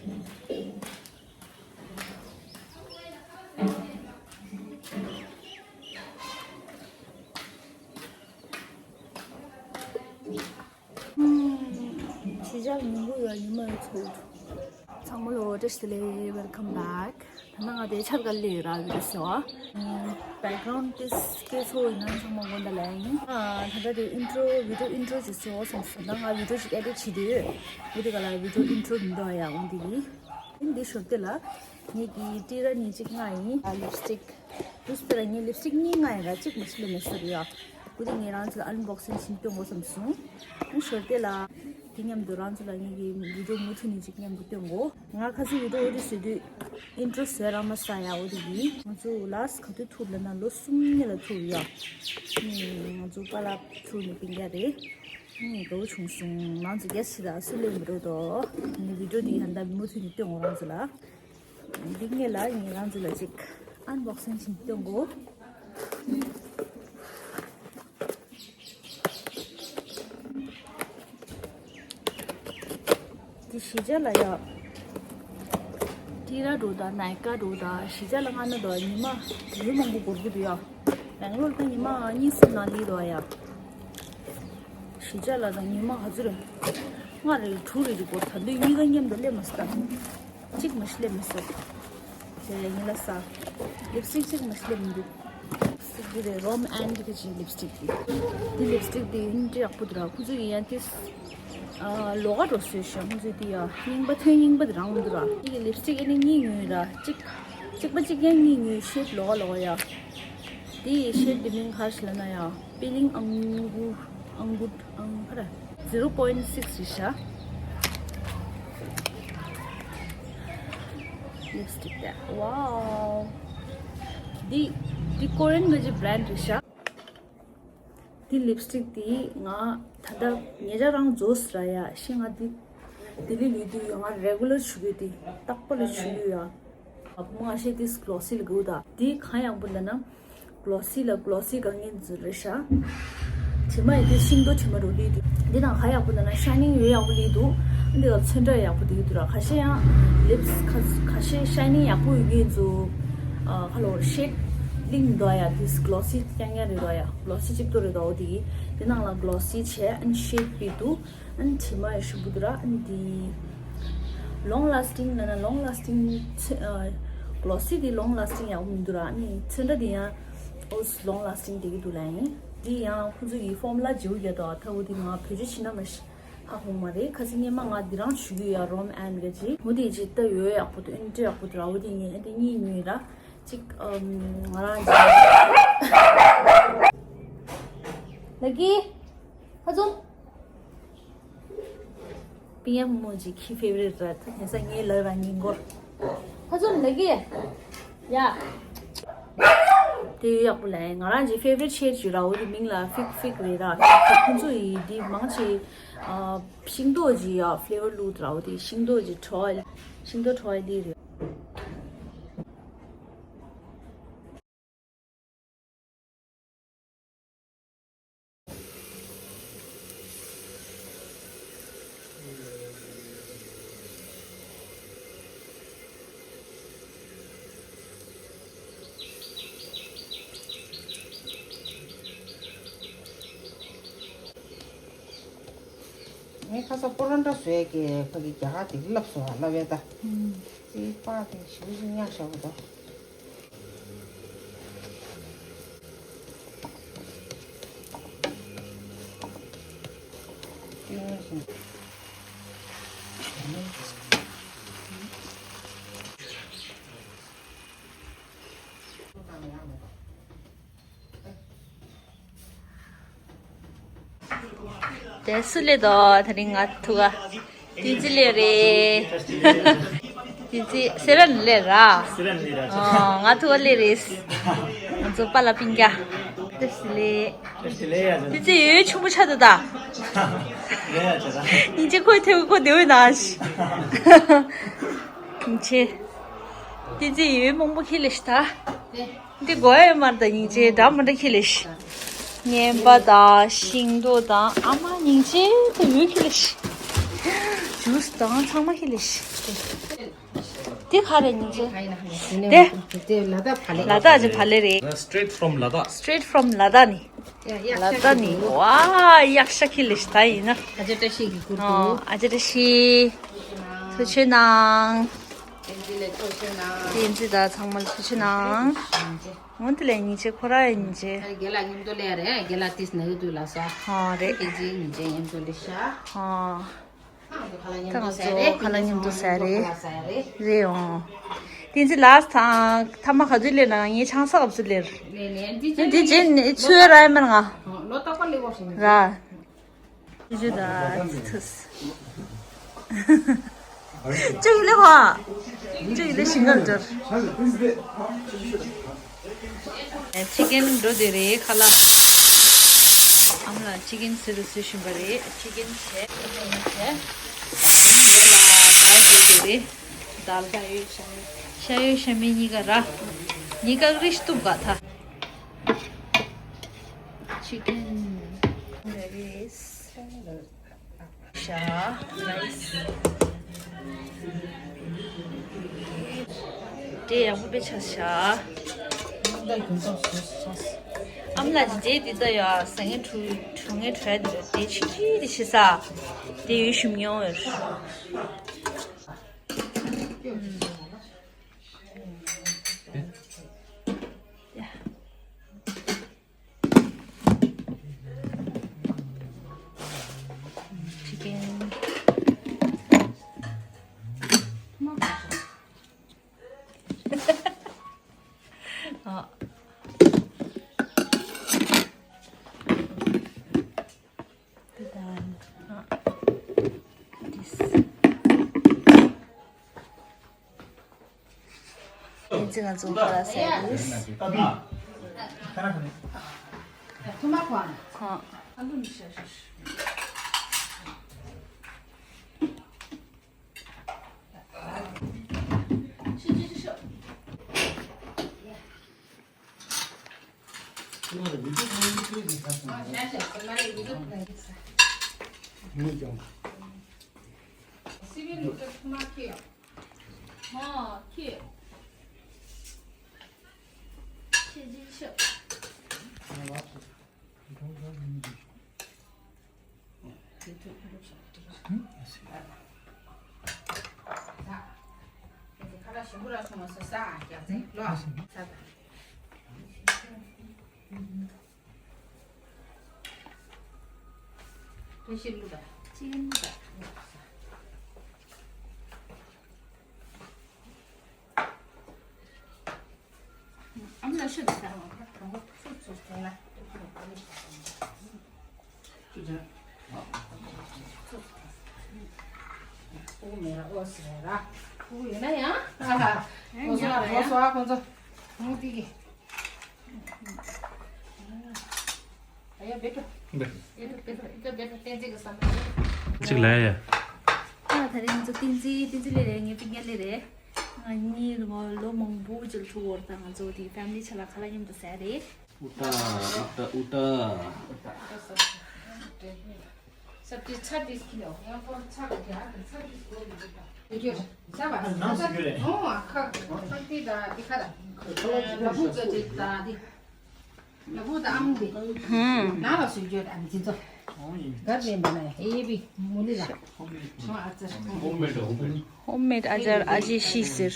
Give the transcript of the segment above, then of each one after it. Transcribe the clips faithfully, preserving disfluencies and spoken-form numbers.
ཞེས་བྱ་ཉིན་གུང་ཡང་ཉི་མ་ཡང་ཚོགས། ཚང་མ་ལོ་བཀྲ་ཤིས་བདེ་ལེགས། Welcome back. ད་ནང་ང་དེ་ཆར་ག་ལེ་ར་བི་ཟེར་བ། Background དེ་སྐད་ཚོ་ཡིན་ན་ཚང་མ་དགོངས་དག་ལ་ཡིན། ད་ལྟ་དེ་intro video intro ཅིག་བཟོ་བསམ་སོང་། ད་ང་video ཅིག་edit བྱེད་དུས་འོ་དེ་ག་ལ་video intro མི་འདུག་ཨ། ཡ་འོ་འདི་ཡིན། འདི་ཞོར་དེ་ལ་ངེད་ཀྱི་ཏི་ར་ནི་གཅིག་ང་ཡིན། ལིབ་སྟིག་ལིབ་སྟིག་ལ་ངས་ལིབ་སྟིག་གཉིས་ང་ཡིན་ར་གཅིག་མ་ཤི་ལེ་མེད་ཟེར་ཡ། འོ་དེ་ངས་རང་ཚོ་ལ་unboxing བྱིན་སྟོན་དགོས་བསམ་སོང་། ཨ་ཞོར་དེ་ལ་དེ་མཉམ་དུ་རང་ཚོ་ལ་ངེད་ཀྱི་video མུ་མཐུད་ནས་གཅིག་མཉམ་དུ་སྟོན་དགོས། ང་ཁ་སང་video འོ་དེ་བཟོས་དུས་intro བཟོས་ར་མ་ས་ཡ། འོ་དེ་ཡིན། ང་ཚོ་last ག་དུས་ཐུག་ལབ་ན་ལོ་གསུམ་ཉིན་ལ་ཐུག་ཡ། ང་ཚོ་པཱ་ལགས་ཐུག་ནས་སྤུན་ཀྱག་རེད། ངས་དགའ་བོ་བྱུང་སོང་། ང་ཚོ་རྒྱ་ཆེ་ད་སུ་ལས་མི་རོ་དོ། ངའི་video འདི་ཡང་ད་མུ་མཐུད་ནས་སྟོན་འོ་རང་ཚོ་ལ། འདི་ངས་ལ་ངས་རང་ཚོ་ལ་ཅིག་unboxing བྱིན་སྟོན་དགོས། འདི་ཞི་ཅ་ལ་ཡ། ཏི་ར་འགྲོ་ད་ནའི་ཀ་འགྲོ་ད་ཞི་ཅ་ལ་ང་ན་དོ་ཉི་མ་ལུས་མང་པོ་འགོར་གི་འདུག་ཡ། སྦེང་ལོར་ད་ཉི་མ་གཉིས་གསུམ་ནང་ལི་དོ་ཡ། ཞི་ཅ་ལ་ད་ཉི་མ་ག་ཚོད་རེད། ལྔ་རེད་དྲུག་རེད་ཅིག་འགོར། ད་འདི་གཉིས་ཀ་མཉམ་དུ་སླེབས་མ་སོང་ད། གཅིག་མ་ཤི་ལེ་མི་སོགས། དེ་ཡིན་ལ་ས། ལིབ་སྟིག་གཅིག་མ་ཤི་ལེ་མི་འདུག་ལིབ་སྟིག་འདི་རེད། རོམ་ཨན་གི་ཅིག་ལིབ་སྟིག་འདི། འདི་ལིབ་སྟིག་འདི་ཡིན་འདྲི་ཡག་པོ་འདུག་ར། ཁོང་ཚོ་ཡིན་ཡང་དེ། ཨ་ལོག་ག་འགྲོ་སྲོལ་ཞིག་ཁོང་ཚོ་དེ་ཡ་རྙིང་པ་ཐོན་རྙིང་པ་དེ་རང་མི་འདུག་ར། འདི་གི་ལིབ་སྟིག་ཨེ་ནི་གཉིས་ཉོས་ར། གཅིག་གཅིག་པ་གཅིག་རྐྱང་གཉིས་ཉོས། ཤེད་ལོག་ག་ལོག་ག་ཡ། དེ་ཡི་ཤེད་དེ་མིང་ག་རེ་ཞིག་ལབ་ན་ཡ། པི་ལིང་ཨང་གུ་ཨང་གུ་ཨང་ག་རེ། zero point six རེད་ཤག་ལིབ་སྟིག་དེ། ཝའོ། འདི་འདི་ཀོ་རི་ཡན་གི་ཅིག་བྷ་རན་ཌི་རེད་ཤག་འདི་ལིབ་སྟིག་འདི་ང་ད་ལྟ་ཉེ་ཆར་རང་རྫོགས་ར་ཡ་ཤི། ང་འདི་ལྡི་ལི་ལུས་དུས་ང་regular བྱུག་གི་འདི་རྟག་པར་ལ་བྱུག་གི་ཡ། ཨ་ཕོ་མ་ཤེས་འདི་གློ་སི་ལ་དགོས་ད། འདི་གང་ཡག་པོ་ལབ་ན་གློ་སི་ལ་གློ་སི་གང་ངན་ཟེར་རེད་ཤག་དྲི་མ་ཡི་དེ་ཤིང་ཏོག་དྲི་མ་རུ་ལུས་འདུག་འདི་དང་གང་ཡག་པོ་ལབ་ན་ཤའི་ནིང་ཡོད་ཡག་པོ་ལུས་འདུག་འདི་ལ་ཚོན་ཁྲ་ཡག་པོ་འདུག་འདུག་ར། ཁ་ཤས་ཡང་ལིབ་སི་ཁ་ཁ་ཤས་ཤའི་ནིང་ཡག་པོ་ཡོད་མཁན་ཚོ། ཨ་ཁ་ལོ་ཤེད་ལིང་འདུག་ཡ། འདི་གློ་སི་རྐྱང་རྐྱང་རེད་འདུག་ཡ། གློ་སི་གཅིག་པོ་རེད་འདུག་འོ་དེ་གི་འདི་ནང་ལ་གློ་སི་བྱས་ཨན་ཤེད་པི་འདུག་ཨན་དྲི་མ་ཡི་ཤུ་བུ་འདུག་ར། ཨན་འདི་long lasting ལབ་ན་long lasting ཚེ་ཨ་གློ་སི་འདི་long lasting ཡག་པོ་མི་འདུག་ར། ཨ་ནི་ཚོན་ཁྲ་འདི་ཡང་ཨོ་long lasting བསྡད་ཀྱི་འདུག་ལབ་ཡིན། འདི་ཡང་ཁོང་ཚོ་གི་ཕོར་མུ་ལ་བརྗེ་པོ་རྒྱག་འདུག་ད་འོ་འདི་ང་བེད་སྤྱོད་བྱེད་ན་མ་ཤེས། ཧ་གོ་མ་རེད། ཁ་སང་སྔོན་མ་ང་འདི་རང་བྱུག་གི་ཡོད་ཡ། རོམ་ཨན་ག་ཅིག་འོ་དེ་ཅིག་ལྟ་ཡོད་ཡག་པོ་འདུག་ཨན་འདྲ་ཡག་པོ་འདུག་ར། འོ་དེ་ངས་ཨན་དེ་གཉིས་ཉོས་ར། གཅིག་ཨམ་ང་རང་ཅིག་ལ་ཀི་ཧ་ཙོ། པི་ཡ་མོ་ཅིག་ཁྱི་ཕེ་ཝ་རི་ཊི་རེད། ད་ཁ་སང་ངས་ལབ་ར་ཉིན་གོར། ཧ་ཙོ་ལ་ཀི་ཡ། དེ་ཡོད་ཡག་པོ་ལ་ཡིན། ང་རང་གི་ཕེ་ཝ་རི་ཊི་ཤེད་ཅིག་ར། འོ་དེ་མིང་ལ་ཕིག་ཕིག་རེད་ར། ཁོང་ཚོ་ཡི་དེ་མང་ཆེ་ཨ་ཤིང་ཏོག་ཅིག་ཡ་ཕི་ལེ་ཝར་བླུགས་ར། འོ་དེ་ཤིང་ཏོག་ཅིག་ཁྲོ་ཤིང་ཏོག་ཁྲོ་ལི་རེད། ངས་ཁ་སང་པོ་རོན་ཊ་བཟོས་ཀྱི་ཕ་གི་རྒྱ་གར་དེ་བསླབས་སོང་ཨ། བསླབས་ཡས་ད། ཨུམ། དེ་པགས་དེ་ཞིབ་ཞིབ་ཉག་བཞག་གི་འདུག་དེ་སུ་ལས་དོ། དེ་རིང་ང་ཐུག་ག་དུས་ཚོད་ལས་རེད། དུས་ཚོད་སེ་བན་ལས་ར། སེ་བན་ལས་ར། ཨོ་ང་ཐུག་ག་ལས་རེད། ང་ཚོ་པཱ་ལགས་སྤུན་ཀྱག་དེ་སུ་ལས། དུས་ཚོད་ཡོད་ཆུང་པོ་ཆགས་འདུག་ད། ཡིན་ཅི་ཁོའི་ཐེའུ་ཁོ་དེ་འོས་ན་ཤི། ཡིན་ཅི། དུས་ཚོད་ཡོད་མང་པོ་ཁྱེར་ལས་ཤི་ད། འདི་དགོས་ཡོད་མ་རེད་ད། སྙིང་རྗེ་འདྲ་མི་འདྲ་ཁྱེར་ལས་ཤི། ངན་པ་དང་ཤིང་ཏོག་དང་ཨ་མ་སྙིང་རྗེ་དེ་ཡོད་ཁྱེར་ལས་ཤི། ཇུས་དང་ཚང་མ་ཁྱེར་ལས་ཤི། དེ་ག་རེ་ཉིན་ཅེ། དེ། དེ་ལ་དྭགས་བག་ལེབ། ལ་དྭགས་ཀྱི་བག་ལེབ་རེད། Straight from Ladakh. Straight from Ladakh ནི། ལ་དྭགས་ནི། ཝ་གཡག་ཤ་ཁྱི་ལི་ཤི་ད་ཡིན་ན། ཨ་ཅེ་བཀྲ་ཤིས་ཀྱི་གུར་དུ། ཨ་ཅེ་བཀྲ་ཤིས། ཐུགས་རྗེ་གནང་། བསྟན་འཛིན་ལ་ཐུགས་རྗེ་གནང་། བསྟན་འཛིན་དང་ཚང་མ་ལ་ཐུགས་རྗེ་གནང་། ངོ་དེ་ལས་ཉིན་ཅེ་ཁོ་ར་ཡིན་ཅེ། རྒན་ལགས་མཉམ་དུ་ལས་རེད། རྒན་ལགས་ཏིས་ན་ཡོད་དུས་ལ་ས། ཧ་རེད། བསྟན་འཛིན་ཉིན་ཅེ་མཉམ་དུ་ལས་ཤ། ཧ། ཁ་ལག་མཉམ་དུ་ཟ་རེད། ཁ་ལག་མཉམ་དུ་ཟ་རེད། རེད་འོང་། དེ་ཚེ་ལ་ཐང་ཐ་མ་ག་ཚོད་ལེར་ན་ངའི་ཆང་ས་གབ་ཚོད་ལེར། ནས་ནས་འདི་འདི་རྗེས་ནས་ཚོད་ར་ཡ་མར་ང་། ལོ་རྟག་པར་ལེགས་པོ་ཞིག་ར། དེ་ཚོད་ད་ཚི་ཚི། ཅིག་ལེགས་ཧ། ཅིག་ལེགས་ཞིང་ཁམས་འབྱོར། ཅི་ཀན་འགྲོ་དེ་རེད་ཁ་ལག་ཨ་མ་ལགས་ཅི་ཀན་ཟེར་རུ་ཟེར་བཞིན་པ་རེད། ཅི་ཀན་བྱས། ཨ་ནི་འགྲོ་ལ་དལ་འགྲོ་དེ་རེད། དལ། ཤ་ཡོད་ཤ་མེད་གཉིས་ཀ་ར། གཉིས་ཀ་རིས་གཏུབ་ག་ཐ། ཅི་ཀན་རེད། ཤ། རའི་སི། དེ་ཡག་པོ་དཔེ་ཆ་ཤ། ཨ་མ་ལགས་ཀྱི་དེ་འདི་ལྟ་ཡོད་ཟ་ངན་གྲུ་གྲུ་ངན་གྲོས་འདི་རེད། དེ་ཆི་ཆི་དེ་ཤི་ས། དེ་ཡོད་ཞུམ་མྱོང་ཡོད། Chicken. ཨ། དེ་དང་། ཨ། This. ཡིན་ཙི་ང་ཚོ་ཁ་ལག་ཟ་ཡ་རེད། ཐུ་མ་ཁོ་ཨ། ཁོ། ཨ་མ་ལགས་ཤོད་དང་། ཨོ་མེ་ར་ཨོ་སི་ར་ར། ཁུ་ཡོད་ན་ཡང་། ཨ་ཧ། ཁོང་ཚོ་ཁོང་ཚོ་ཁོང་ཚོ་ཁོང་ཚོ་ཁོང་ཚོ་ཁོང་ཚོ་ཁོང་ཚོ། གཅིག་ལ་ཡ། ཨ་ད་རེས་ང་ཚོ་བསྟན་འཛིན་བསྟན་འཛིན་ལས་རེད། ངའི་སྤུན་ཀྱག་ལས་རེད། ང་གཉིས་ལོ་མང་པོ་ཅིག་ཐུག་བོར་དང་ང་ཚོ་དེ་ཕེ་མི་ལི་ཆ་ལ་ཁ་ལག་མཉམ་དུ་ཟས་རེད། ཨུ་ཏ་ཨུ་ཏ་ཨུ་ཏ། ཧོམ་མེད་ཨ་ཅར་ཨ་ཅེ་ཤི་ཟེར།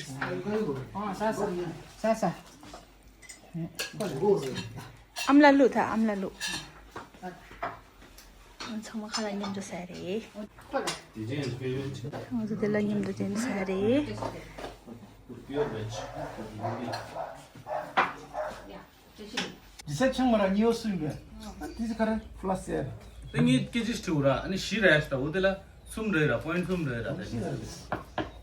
ཨ་མ་ལགས་ལུག་ད་ཨ་མ་ལགས་ལུག་ཚང་མ་ཁ་ལག་མཉམ་དུ་ཟས་རེད། ང་ཚོ་དེ་ལ་མཉམ་དུ་དེ་ཟས་རེད། ཌི་སེཊ་ཆང་མ་ར་ཉེའོ་སུ་ཡིན་པས། ཏི་ཟི་ཁ་ར་ཕ་ལ་སི་ཡ། ཏི་ངེད་ཀེ་ཇི་སི་ཊི་ར་ཨ་ནི་བཞི་ར་ཡ་ཤི་ད་འོ་དེ་ལ་གསུམ་རེད་ར། པོ་ཡིན་ཊི་གསུམ་རེད་ར། ཏི་ངེད་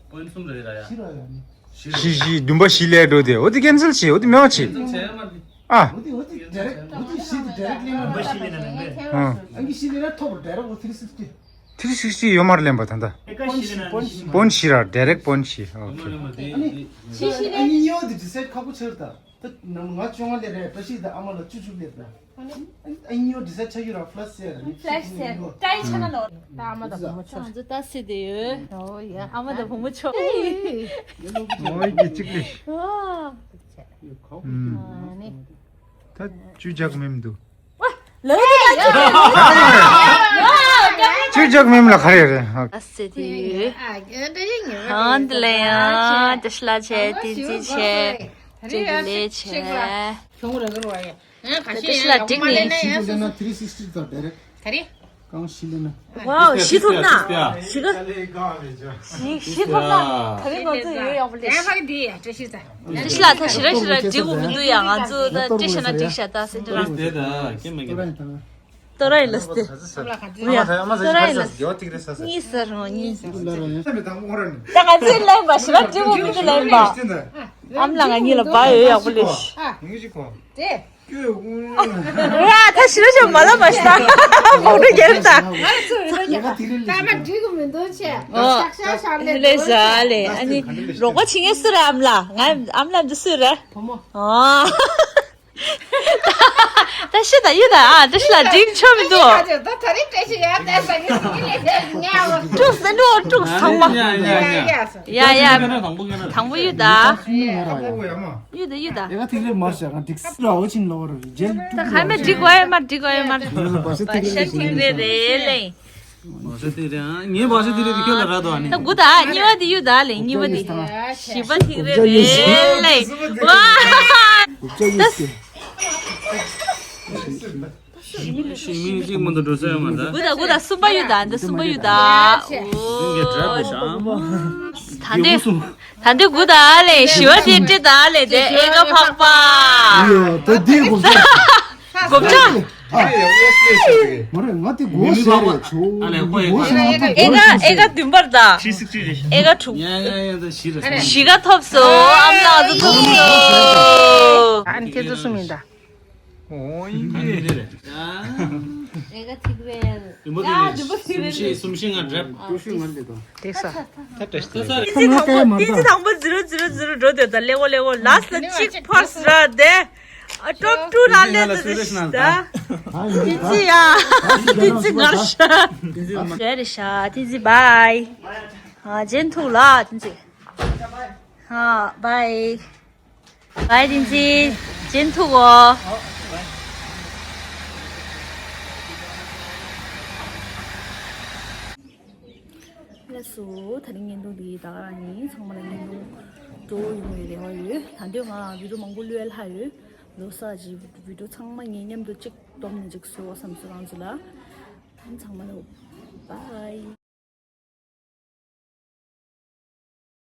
པོ་ཡིན་ཊི་གསུམ་རེད་ར་ཡ། བཞི་ར་ཡ་ནི། བཞི་ར། བཞི་བཞི་བདུན་པ་བཞི་ལས་འགྲོ་དེ་འོ་དེ་ཀེན་སལ་བྱེད། འོ་དེ་མེད་པ་བྱེད། ཀེན་སལ་བྱས་ཡ་མ་རེད། ཨ། འོ་དེ་འོ་དེ་ཌའི་རེག་འོ་དེ་བཞི་དེ་ཌའི་རེག་ལེན་མ་རེད། ཨ། ཨ་ནི་བཞི་ལེན་ན་ཐོབ་ར། ཌའི་རེག་འོ་ཐི་རི་སིག་སི་ཊི། ཐི་རི་སིག་སི་ཊི་ཡོད་མ་རེད་ལེན་པ་ད་ལྟ། པོན་བཞི་པོན་བཞི་པོན་བཞི་ར། ཌའི་རེག་པོན་བཞི། ཨོ་ཁེ། ཨ་ནི་ཨ་ནི་ཉོ་དེ་ཌི་སེཊ་ཁག་པོ་ཆེ་ར་ད། ད་ནམ་ང་བཅོ་ལྔ་ལས་རེད། བཀྲ་ཤིས་དང་ཨ་མ་ལ་བཅུ་དྲུག་ལས་རེད། ཨ་ནི་ཨ་ཉིའོ་ཌི་ས་ཆ་ཡུ་ར་ཕ་ལ་སི་ཟེར་ར་ནི་ཕ་ལ་སི་ཟེར་ཀའི་ཆ་ན་ལོ། ད་ཨ་མ་དང་བུ་མོ་ཆོ་ང་ཚོ་ད་སི་དེ་ཡོད། ཨོ་ཡ། ཨ་མ་དང་བུ་མོ་ཆོ། ཨོ་ཡ་གཅིག་ལས། ཨོ། ཨ་ནི། ད་ཅུ་ཇག་མེམ་འདུག། ལོ་ཅུ་ཇག་མེམ་ལ་ག་རེ་རེད། ཨ་སེ་དེ་ཡོད། ཨ་འདི་ལ་ཡང་བཀྲ་ཤིས་ལགས་བྱས། བསྟན་འཛིན་བྱས། བཀྲ་ཤིས་ལགས་བྱས། བཀྲ་ཤིས་ལགས་འགྲིག་ནས། ཤི་ལེ་ན་ཐི་རི་སིག་སི་ཏི་ཛ་ཌའི་རེག་ཊི། གང་ཤི་ལེ་ན། ཝའོ་ཤི་ཐུབ་ན། ཤི་ག་ཤི་ཤི་ཐུབ་ན་ད་རིང་ང་ཚོ་ཡོད་ཡག་པོ་ལས། བཀྲ་ཤིས་ལགས་ད་ཞེ་དྲག་ཞེ་དྲག་འགྲིག་གོ་མི་འདུག་ཡ། ང་ཚོ་ད་བཀྲ་ཤིས་ན་འགྲིག་ཤག་ད་སེ་འདྲ་རང་། ཏོ་ར་ཡི་ལ་སྟེ། ཡ། ཏོ་ར་ཡི་ལ། གཉིས་ཟེར་རོ་གཉིས། ད་ང་ཚོའི་ལན་པ་ཞེ་དྲག་འགྲིག་གོ་མི་འདུག་ལན་པ། ཨམ་ལ་ང་གཉིས་ལ་བ་ཡོད་ཡག་པོ་ལས། ཨ། ཡིན་གཅིག་གོ། ཏེ། ཨ་ད་ཞི་ར་ཞོ་མ་ལ་མ་ཤི་ད། མོ་རུ་རྒྱལ་ད། ང་ཚོ་རེ་ད་མ་འགྲིག་གི་མི་འདུག་ཆེ། ཨོ། ཤག་ཤག་ཤག་ལེ། ལེ་ཟ་ལེ། ཨ་ནི་རོགས་པ་བྱེད་མཁན་སུ་རེད། ཨམ་ལ། ང་ཨམ་ལ་འདི་སུ་རེད། བུ་མོ། ཨོ། ད་ཤི་ད་ཡོད་ད། ཨ་བཀྲ་ཤིས་ལགས་འགྲིག་ཆོག་མི་འདུག། ད་ད་རིང་བཀྲ་ཤིས་ཡ་ད་ས་ངེ་ངེ་ལེ་ངེ་ཨོ། དཀྲུག་ཟེར་འགྲོ་དཀྲུག་ཚང་མ། ཡ་ཡ་ཡ། ཡ་ཡ། དང་པོ་ཡོད་ད། ཡོད་ད་ཡོད་ད། ཨེ་ག་ཐིག་ལེ་མར་བྱ་ག་འགྲིག་སི་ར་འོ་ཆིན་ལོ་ར་རི་ཇེལ། ད་ཁ་མེད་འགྲིག་གོ་ཨེ་མར་འགྲིག་གོ་ཨེ་མར། བ་ཤ་ཐིག་ལེ་རེད་ལེ། བ་ཤ་ཐིག་ལེ་ཨ་ངའི་བ་ཤ་ཐིག་ལེ་དེ་ཁྱོད་ལ་ར་དོ་ཨ་ནི། ད་དགུ་ད་གཉིས་པ་དེ་ཡོད་ད་ལེ། གཉིས་པ་དེ་བཞི་པ་ཐིག་ལེ་རེད་ལེ། ཝ། ཞི་མི་གཅིག་མ་གཏོགས་འགྲོ་ས་ཡོད་མ་རེད། དགུ་ད་དགུ་ད་གསུམ་པ་ཡོད་ད། འདི་གསུམ་པ་ཡོད་ད། ཨོ། ད་འདི་དགུ་ད་ལེ། ཞི་བ་དེ་ཏྲི་ད་ལེ། དེ་ཨེ་ག་འཕགས་པ། ཡོ་ད་འདི་གོ་ས། གོ་ཆ། མ་རེད་ང་དེ་གོ་ས་རེད་ཆོ། ཨེ་ག་ཨེ་ག་བདུན་པར་ད། ཨེ་ག་དྲུག། ཞི་ག་ཐོབ་སོ། ཨམ་ལགས་ཚོ་ཐོབ་སོ། ཨ་ནི་ཁྱེད་ཚོ་གསུམ་ཡིན་ད། ཨོ་ཡིན་གྱི་རེད། ཨེ་ག་ཐིག་རེད། ཡ་འདི་པོ་ཐིག་རེད། གསུམ་བཞི་ལྔ་འགྲེབ། ཏེ་ས། ཏེ་ས། ཏེ་ས། ཏེ་ས་དང་པོ་ཛི་རོ་ཛི་རོ་ཛི་རོ་འགྲོ་དེ་ད་ལེ་འོ་ལེ་འོ། ལ་སི་ལ་གཅིག་ཕར་སི་ར་དེ། ཨ་ཊོབ་ཊུ་ལ་ལེ་ཛི་རོ་ཤི་ད། ཏེ་ཛི་ཡ། ཏེ་ཛི་ངར་ཤ། ཏེ་ཛི་བའི། ཨ་ཇེན་ཐུག་ལ་ཏེ་ཛི། ཧ་བའི། བའི་དིན་ཙི། ཇེན་ཐུག་གོ། ལགས་སོ། ད་རིང་བརྙན་ཐུང་འདི་ད་ག་རང་ཡིན། ཚང་མ་ལ་བརྙན་ཐུང་སྤྲོ་བོ་ཡོང་བའི་རེ་བ་ཡོད། ད་འདོད་ང་བི་ཌིའོ་མང་པོ་བླུགས་ཡ་ལྷག་ཡོད། ལོ་གསར་གྱི་བི་ཌིའོ་ཚང་མ་ངེད་མཉམ་དུ་གཅིག་བསྡོམས་ནས་གཅིག་བཟོ་བསམ་སོང་། རང་ཚོ་ལ། ཚང་མ་ལ་བའི།